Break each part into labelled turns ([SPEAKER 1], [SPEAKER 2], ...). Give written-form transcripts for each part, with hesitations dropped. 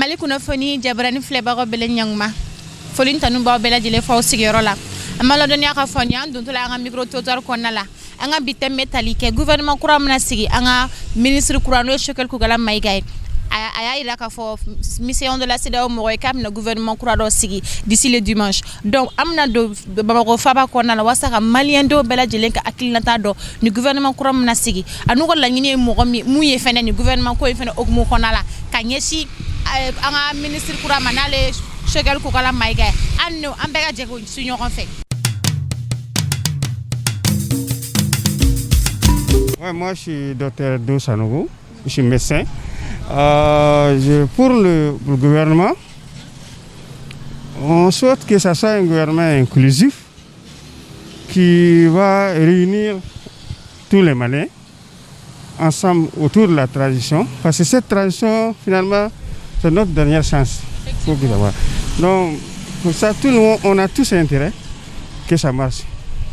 [SPEAKER 1] Mali kunnafoni jabarani filɛbagaw bɛɛ ɲankuma, foli tanu b'aw bɛɛ lajɛlen f'aw sigiyɔrɔ la. An b'a ladɔnniya k'a fɔ nin y'an dontɔla an ka micro trottoir kɔnɔna la. An ka bi thème bɛ tali kɛ gouvernement kura mana sigi, an ka ministre kura, n'o ye Choguel Kokalla Maïga ye, a y'a jira k'a fɔ mission de la CEDEAO mɔgɔ ye k'a bɛna gouvernement kura dɔ sigi d'ici le dimanche. Donc an bɛna don Bamakɔ faaba kɔnɔna la walasa ka maliyɛn denw bɛɛ lajɛlen ka hakilinata dɔn ni gouvernement kura min na sigi, a n'u ka laɲini ye mɔgɔ min mun ye fɛnɛ ni gouvernement ko in fɛnɛ hukumu kɔnɔna la, ka ɲɛsin an ka ministre kura ma, n'ale ye Choguel Kokalla Maïga ye. An n'o an bɛɛ ka jɛ k'o su ɲɔgɔn fɛ.
[SPEAKER 2] Ouais, moi, je suis docteur Do Sanogo, je suis médecin. Pour le gouvernement, on souhaite que ça soit un gouvernement inclusif qui va réunir tous les Maliens ensemble autour de la transition. Parce que cette transition, finalement, c'est notre dernière chance. Faut que ça va. Donc, pour ça, tout le monde, on a tous intérêt que ça marche.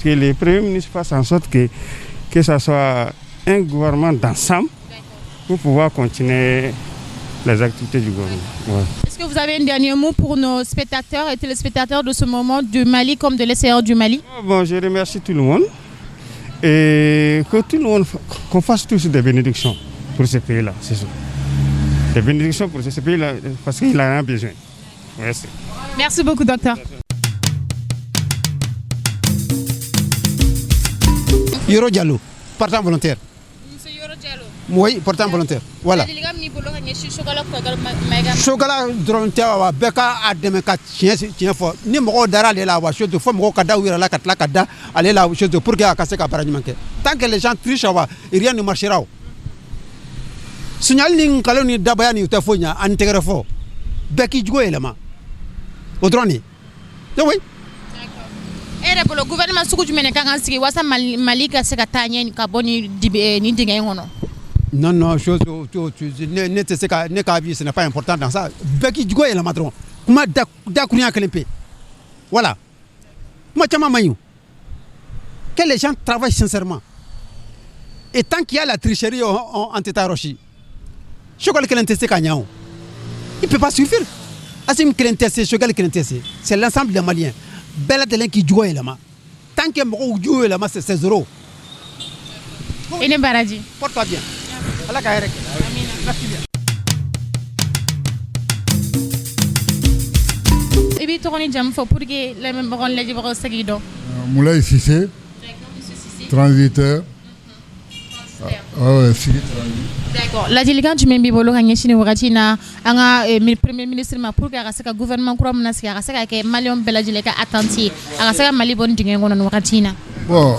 [SPEAKER 2] Que le Premier ministre fasse en sorte que ça soit un gouvernement d'ensemble pour pouvoir continuer les activités du gouvernement. Ouais.
[SPEAKER 1] Est-ce que vous avez un dernier mot pour nos spectateurs et téléspectateurs de ce moment du Mali comme de l'extérieur du Mali?
[SPEAKER 2] Bon, je remercie tout le monde et que tout le monde, qu'on fasse tous des bénédictions pour ce pays-là, c'est ça. Des bénédictions pour ce pays-là parce qu'il en a besoin. Merci.
[SPEAKER 1] Merci beaucoup, docteur.
[SPEAKER 3] Yoro Diallo, partant volontaire.
[SPEAKER 1] Monsieur Yoro Diallo.
[SPEAKER 3] Oui, partant volontaire. Voilà.
[SPEAKER 1] Ladilikan min b'i bolo ka ɲɛsin Choguel Kokalla Maïga ma?
[SPEAKER 3] Choguel dɔrɔn tɛ wa, bɛɛ ka a dɛmɛ ka tiɲɛ fɔ. Ni mɔgɔw dara ale la wa, chose fo mɔgɔw ka da u yɛrɛ la ka tila ka da ale la, chose pour que a ka se ka baara ɲuman kɛ. Tant que les gens trichent wa, rien ne marchera. Suɲali ni nkalon ni dabaya ni u tɛ foyi ɲɛ ani tɛgɛrɛ fɔ. Bɛɛ k'i jogo yɛlɛma. O dɔrɔn de. Oui.
[SPEAKER 1] E yɛrɛ bolo, gouvernement sugu jumɛn de kan ka sigi walasa Mali ka se ka taa ɲɛ ka bɔ ni dingɛ in kɔnɔ?
[SPEAKER 3] Non, non, chose, ne tɛ se ka ne ka avis, ce n'est pas important dans ça. Bɛɛ k'i jogo yɛlɛma dɔrɔn. Kuma da dakurunya kelen pe. Voilà. Kuma caman man ɲi o. Que les gens travaillent sincèrement. Et tant qu'il y a la tricherie, an tɛ taa yɔrɔ si. Choguel kelen tɛ se ka ɲɛ o. Il peut pas suffire. Assimi kelen tɛ se, Choguel kelen tɛ se. C'est l'ensemble des Maliens. Bɛɛ lajɛlen k'i jogo yɛlɛma. Tant que mɔgɔw jogo yɛlɛma, c'est zéro.
[SPEAKER 1] I ni baraji.
[SPEAKER 3] Porte-toi bien. Ala ka hɛrɛ kɛ. Merci bien.
[SPEAKER 1] I b'i tɔgɔ ni jamu fɔ pour que lamɛnbagaw ni lajɛbagaw se k'i dɔn.
[SPEAKER 4] Moulay Cissé.
[SPEAKER 1] D'accord, monsieur Cissé.
[SPEAKER 4] Transitaire. Ah ouais, Sigi Transit.
[SPEAKER 1] D'accord. Ladilikan jumɛn b'i bolo ka ɲɛsin nin wagati in na an ka premier ministre ma pour que a ka se ka gouvernement kura min na sigi, a ka se ka kɛ maliyɛnw bɛɛ lajɛlen ka attente ye, a ka se ka Mali bɔ nin dingɛ in kɔnɔ nin wagati in na?
[SPEAKER 4] Bon,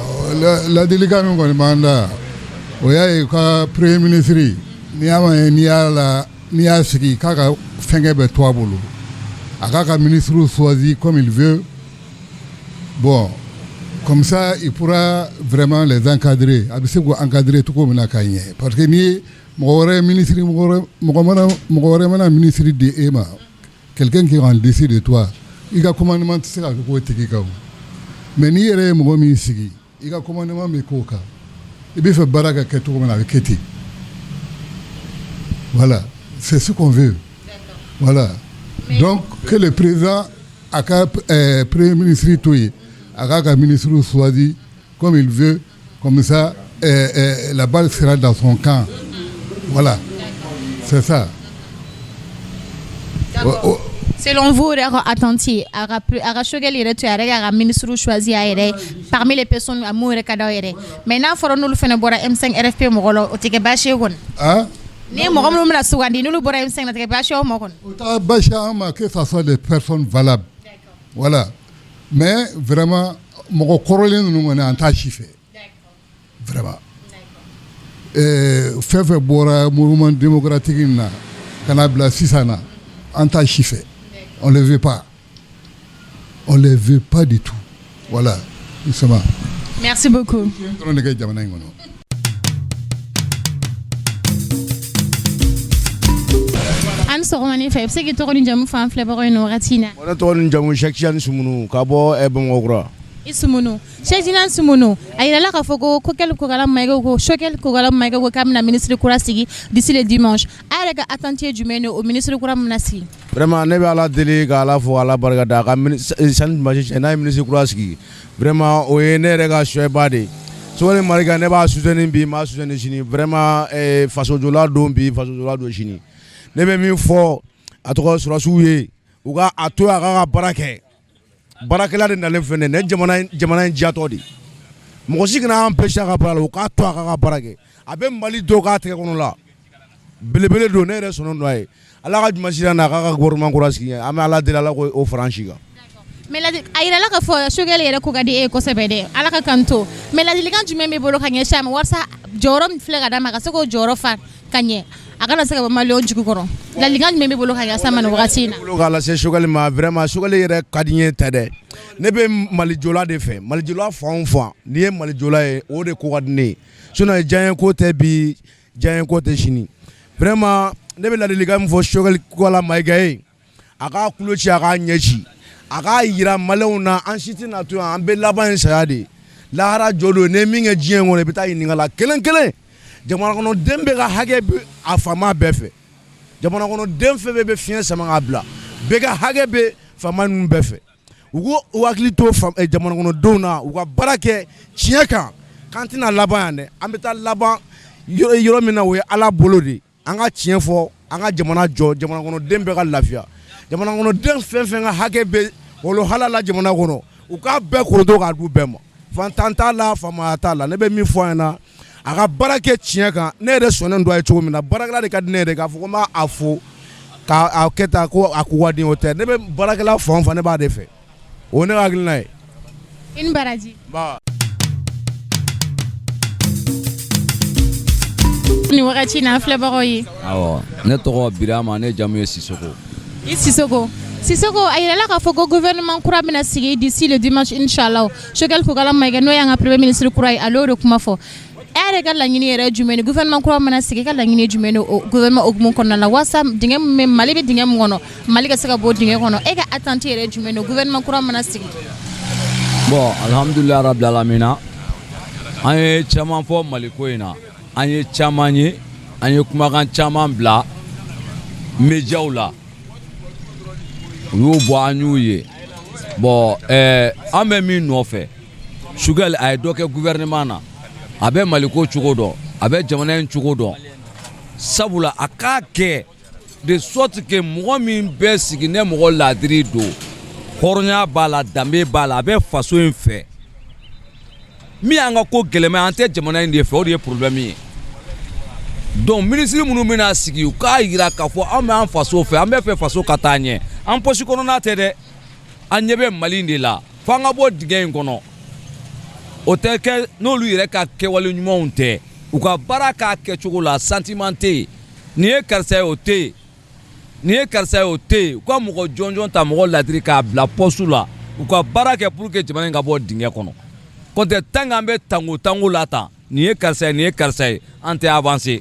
[SPEAKER 4] ladilikan min kɔni b'an da, o y'a ye ka premier ministre, n'i y'a mɛn n'i y'a la n'i y'a sigi k'a ka fɛnkɛ bɛ to a bolo, a k'a ka ministre choisi comme il veut. Bon, comme ça il pourra vraiment les encadrer. A bɛ se k'u encadrer cogo min na ka ɲɛ, parce que n'i ye mɔgɔ wɛrɛ ministre, mɔgɔ wɛrɛ mana ministre di e ma, quelqu'un qui est en dessus de toi, i ka commandement tɛ se ka k'o tigi kan o. Mais n'i yɛrɛ ye mɔgɔ min sigi, i ka commandement bɛ k'o kan. I bɛ fɛ baara ka kɛ cogo min na, a bɛ kɛ ten. Voilà, c'est ce qu'on veut. Voilà. Donc que le président a ka premier ministre to yen, a k'a ka ministre choisi comme il veut, comme ça la balle sera dans son camp. Voilà, c'est ça.
[SPEAKER 1] D'accord. Selon vous, yɛrɛ ka attente ye a ka Choguel yɛrɛ to yen, a yɛrɛ k'a ka ministre choisi a yɛrɛ ye parmi les personnes a mun yɛrɛ ka d'aw yɛrɛ. Mais n'a fɔra n'olu fana bɔra M5 RFP mɔgɔ la, o tɛ kɛ baasi ye kɔni?
[SPEAKER 4] Ah?
[SPEAKER 1] Ni mɔgɔ minnu bɛna sugandi, n'olu bɔra M5 la, a tɛ kɛ baasi ye aw ma kɔni?
[SPEAKER 4] O t'a baasi an ma, que ça soit des personnes valables. Voilà. Mais vraiment, mɔgɔ kɔrɔlen ninnu kɔni, an t'a si fɛ. Vraiment. Fɛn fɛn bɔra mouvement démocratique in na ka na bila sisan na, an t'a si fɛ. On les veut pas. On les veut pas du tout. Voilà. Justement.
[SPEAKER 1] Merci beaucoup.
[SPEAKER 4] Dɔrɔn de kɛ jamana in kɔnɔ.
[SPEAKER 1] An sɔgɔma ni fɛ, i bɛ se k'i tɔgɔ ni jamu fɔ an filɛbagaw ye nin wagati in na?
[SPEAKER 5] Ne tɔgɔ ni jamu, Cheikh Tidiane Sumunu, ka bɔ Bamakɔ kura.
[SPEAKER 1] I I Sumunu, Sɛkina Sumunu, a yirala k'a fɔ ko Choguel Kokalla Maïga ko Choguel Kokalla Maïga ko k'a bɛna ministre kura sigi d'ici le dimanche. A yɛrɛ ka attente ye jumɛn ye o ministre kura min bɛna sigi?
[SPEAKER 5] Vraiment, ne bɛ Ala deli ka Ala fo, Ala barika da a ka sani dimanche cɛ, n'a ye ministre kura sigi, vraiment, o ye ne yɛrɛ ka souhait ba de ye. Choguel Maïga, ne b'a soutenir bi, n b'a soutenir sini. Vraiment, fasojɔla don bi, fasojɔla don sini. Ne bɛ min fɔ a tɔgɔ sɔrɔsiw ye, u ka a to a k'a ka baara kɛ. Baarakɛla de nalen filɛ nin ye, jamana in diyatɔ de. Mɔgɔ si kana empêcher a ka baara la, u k'a to a k'a ka baara kɛ. A bɛ Mali dɔ k'a tɛgɛ kɔnɔ la, belebele don. Ne yɛrɛ sɔnnen don a ye. Ala ka juma sira n'a k'a ka gouvernement kura sigi, an bɛ Ala deli, Ala k'o fara an si kan.
[SPEAKER 1] Mais a yirala k'a fɔ Choguel yɛrɛ ko ka di e ye kosɛbɛ dɛ, Ala ka kan to. Mais ladilikan jumɛn b'i bolo ka ɲɛsin a ma, walasa jɔyɔrɔ min filɛ ka d'a ma, a ka se k'o jɔyɔrɔ fa ka ɲɛ, a kana se ka bɔ maliyɛnw jigi kɔrɔ? Ladilikan jumɛn b'i bolo ka ɲɛsin a ma nin wagati in na?
[SPEAKER 5] Bolo k'a lase Choguel ma, vraiment, Choguel yɛrɛ ka di n ye tɛ dɛ. Ne bɛ Malijɔla de fɛ. Malijɔla fan o fan, n'i ye Malijɔla ye, o de ko ka di ne ye. Sinon diyaɲɛ ko tɛ bi, diyaɲɛ ko tɛ sini. Vraiment, ne bɛ ladilikan min fɔ Choguel Kokalla Maïga ye, a k'a tulo ci, a k'a ɲɛ ci, a k'a yira maliyɛnw na, an si tɛna to yan, an bɛɛ laban ye saya de ye. Lahara jɔ don, n'i ye min kɛ diɲɛ kɔnɔ, i bɛ taa ɲininka la kelen kelen. Jamana kɔnɔden bɛɛ ka hakɛ bɛ a faama bɛɛ fɛ. Jamana kɔnɔden fɛn fɛn bɛ fiɲɛ sama k'a bila, bɛɛ ka hakɛ bɛ faama ninnu bɛɛ fɛ. U k'u hakili to jamana kɔnɔdenw na, u ka baara kɛ tiɲɛ kan, k'an tɛna laban yan dɛ, an bɛ taa laban yɔrɔ min na, o ye Ala bolo de ye. An ka tiɲɛ fɔ, an ka jamana jɔ, jamana kɔnɔden bɛɛ ka lafiya. Jamana kɔnɔden fɛn fɛn ka hakɛ bɛ wolo halala jamana kɔnɔ, u k'a bɛɛ koroto k'a d'u bɛɛ ma. Fantan t'a la, faamaya t'a la. Ne bɛ min fɔ a ɲɛna, a ka baara kɛ tiɲɛ kan. Ne yɛrɛ sɔnnen don a ye cogo min na, baarakɛla de ka di ne yɛrɛ, k'a fɔ ko n b'a fo k'a kɛ tan ko a ko ka di, o tɛ. Ne bɛ baarakɛla fan o fan, ne b'a de fɛ. O ye ne ka hakilina ye.
[SPEAKER 1] I ni baraji. Nin wagati in na, an filɛbagaw ye.
[SPEAKER 6] Awɔ, ne tɔgɔ Birama, ne jamu ye Sisoko.
[SPEAKER 1] I Sisoko. Sisoko, a yirala k'a fɔ ko gouvernement kura bɛna sigi d'ici le dimanche, inchallah. Choguel Kokalla Maïga, n'o y'an ka premier ministre kura ye, ale y'o de kuma fɔ. E yɛrɛ ka laɲini yɛrɛ ye jumɛn ye? Gouvernement kura mana sigi, e ka laɲini ye jumɛn ye o gouvernement hukumu kɔnɔna la, walasa dingɛ min bɛ Mali bɛ dingɛ min kɔnɔ, Mali ka se ka bɔ dingɛ kɔnɔ? E ka attente yɛrɛ ye jumɛn ye gouvernement kura mana sigi?
[SPEAKER 6] Bon, alhamdulilayi rabil alamina, an ye caman fɔ Mali ko in na, an ye caman ye, an ye kumakan caman bila médiaw la, u y'u bɔ, an y'u ye. Bon, an bɛ min nɔfɛ, Choguel a ye dɔ kɛ gouvernement na, a bɛ Maliko cogo dɔn, a bɛ jamana in cogo dɔn. Sabula a k'a kɛ de sorte que mɔgɔ min bɛ sigi ne mɔgɔ laadiri don, hɔrɔnya b'a la, danbe b'a la, a bɛ faso in fɛ. Min y'an ka ko gɛlɛma, an tɛ jamana in de fɛ, o de ye problème ye. Donc minisiri minnu bɛna sigi, u k'a yira k'a fɔ an bɛ an faso fɛ, an bɛ fɛ faso ka taa ɲɛ. An poche kɔnɔna tɛ dɛ, an ɲɛ bɛ Mali in de la, fo an ka bɔ dingɛ in kɔnɔ. O tɛ kɛ n'olu yɛrɛ ka kɛwale ɲumanw tɛ, u ka baara k'a kɛcogo la. Sentiment tɛ yen, nin ye karisa ye, o tɛ yen, nin ye karisa ye, o tɛ yen. U ka mɔgɔ jɔnjɔn ta, mɔgɔ ladiri k'a bila poste la, u ka baara kɛ pour que jamana in ka bɔ dingɛ kɔnɔ. Kɔntɛ tant qu'an bɛ tango tango la tan, nin ye karisa ye, nin ye karisa ye, an tɛ avancer.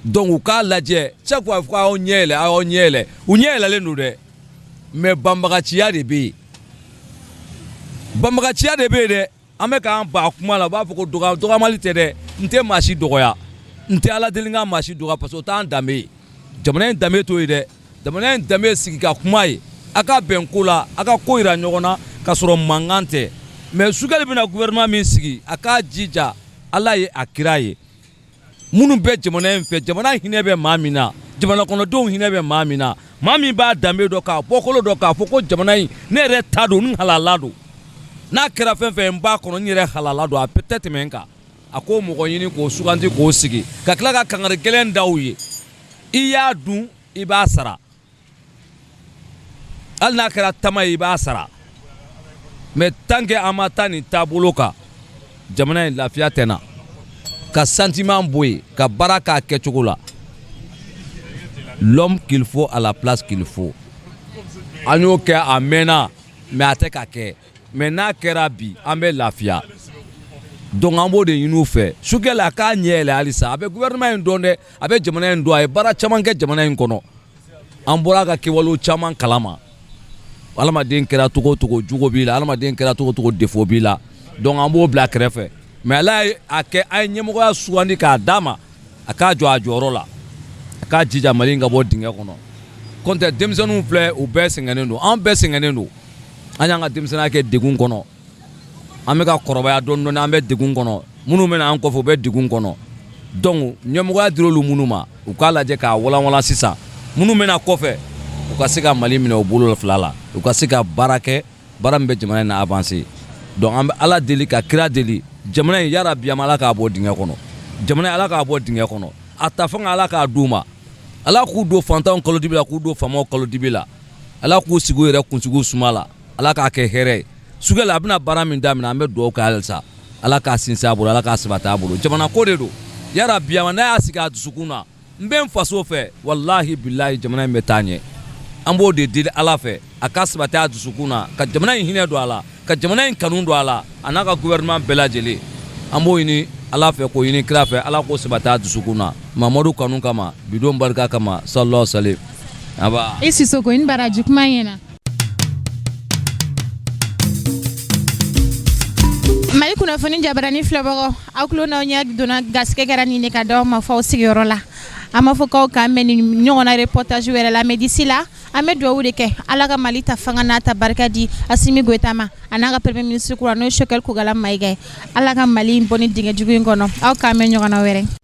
[SPEAKER 6] Donc u k'a lajɛ, chaque fois fɔ aw ɲɛ yɛlɛ, aw ɲɛ yɛlɛ, u ɲɛ yɛlɛlen don dɛ, mais banbagaciya de bɛ yen, banbagaciya de bɛ yen dɛ. An bɛ k'an ba kuma la, u b'a fɔ ko dɔgɔmali tɛ dɛ. N tɛ maa si dɔgɔya, n tɛ Ala deli ka maa si dɔgɔya, parce que o t'an danbe ye. Jamana in danbe t'o ye dɛ. Jamana in danbe ye sigi ka kuma ye, a ka bɛn ko la, a ka ko yira ɲɔgɔn na k'a sɔrɔ mankan tɛ. Mais Choguel bɛna gouvernement min sigi, a k'a jija, Ala ye a kira ye, minnu bɛ jamana in fɛ, jamana hinɛ bɛ maa min na, jamana kɔnɔdenw hinɛ bɛ maa min na, maa min b'a danbe dɔn, k'a bɔkolo dɔn, k'a fɔ ko jamana in ne yɛrɛ ta don, n halala don, n'a kɛra fɛn fɛn n b'a kɔnɔ, n yɛrɛ halala don, a tɛ tɛmɛ n kan. A k'o mɔgɔ ɲini k'o suganti k'o sigi, ka tila ka kangari gɛlɛn da u ye: i y'a dun, i b'a sara, hali n'a kɛra tama ye, i b'a sara. Mais tant que an ma taa nin taabolo kan, jamana in lafiya tɛ na. Ka sentiment bɔ yen, ka baara k'a kɛcogo la, l'homme qu'il faut à la place qu'il faut. An y'o kɛ a mɛnna, mais a tɛ ka kɛ. Mais n'a kɛra bi, an bɛ lafiya. Donc an b'o de ɲini u fɛ. Choguel a k'a ɲɛ yɛlɛ halisa. A bɛ gouvernement in dɔn dɛ, a bɛ jamana in dɔn, a ye baara caman kɛ jamana in kɔnɔ, an bɔra a ka kɛwalew caman kalama. Adamaden kɛra cogo o cogo, jugo b'i la. Adamaden kɛra cogo o cogo, défaut b'i la. Donc an b'o bila kɛrɛfɛ. Mais ala ye a kɛ an ye ɲɛmɔgɔya sugandi k'a d'a ma, a k'a jɔ a jɔyɔrɔ la, a k'a jija Mali in ka bɔ dingɛ kɔnɔ. Kɔntɛ denmisɛnninw filɛ, u bɛɛ sɛgɛnnen don, an bɛɛ sɛgɛnnen don. An y'an ka denmisɛnninya kɛ degun kɔnɔ, an bɛ ka kɔrɔbaya dɔɔni dɔɔni, an bɛ degun kɔnɔ. Minnu bɛ na an kɔfɛ, u bɛ degun kɔnɔ. Donc ɲɛmɔgɔya dir'olu minnu ma, u k'a lajɛ k'a walanwalan sisan, minnu bɛ na kɔfɛ, u ka se ka Mali minɛ u bolo fila la, u ka se ka baara kɛ, baara min bɛ jamana in na avancer. Donc an bɛ Ala deli ka kira deli, jamana in, yarabi, an Ala k'a bɔ dingɛ kɔnɔ. Jamana in, Ala k'a bɔ dingɛ kɔnɔ. A ta fanga, Ala k'a d'u ma. Ala k'u don fantanw kalo dibi la, k'u don faamaw kalo dibi la. Ala k'u sigi u yɛrɛ kunsigiw suma la. Ala k'a kɛ hɛrɛ ye. Choguel a bɛna baara min daminɛ, an bɛ dugawu kɛ halisa, Ala k'a sinsin a bolo, Ala k'a sabati a bolo. Jamana ko de don, yarabi, a ma n'a y'a sigi a dusukun na, n bɛ n faso fɛ, walahi bilahi, jamana in bɛ taa ɲɛ. An b'o de deli Ala fɛ, a ka sabati a dusukun na, ka jamana in hinɛ don a la, ka jamana in kanu don a la, a n'a ka gouvernement bɛɛ lajɛlen. An b'o ɲini Ala fɛ, k'o ɲini kira fɛ, Ala k'o sabati a dusukun na, Mamadu kanu kama, bidon barika kama, sallallahu alaihi wasallam. Aba
[SPEAKER 1] i Sisoko, i ni baraji, kuma ɲɛna. Mali kunnafoni jabarani filɛbagaw, aw tulo n'aw ɲɛ donna garisɛgɛ kɛra nin de ka d'aw ma f'aw sigiyɔrɔ la. An b'a fɔ k'aw k'an bɛn nin ɲɔgɔnna reportage wɛrɛ la, mais d'ici là, an bɛ dugawu de kɛ, Ala ka Mali ta fanga n'a ta barika di Assimi Goïta ma, a n'a ka premier ministre kura, n'o ye Choguel Kokalla Maïga ye. Ala ka Mali bɔ ni dingɛ jugu in kɔnɔ. Aw k'an bɛn ɲɔgɔnna wɛrɛ.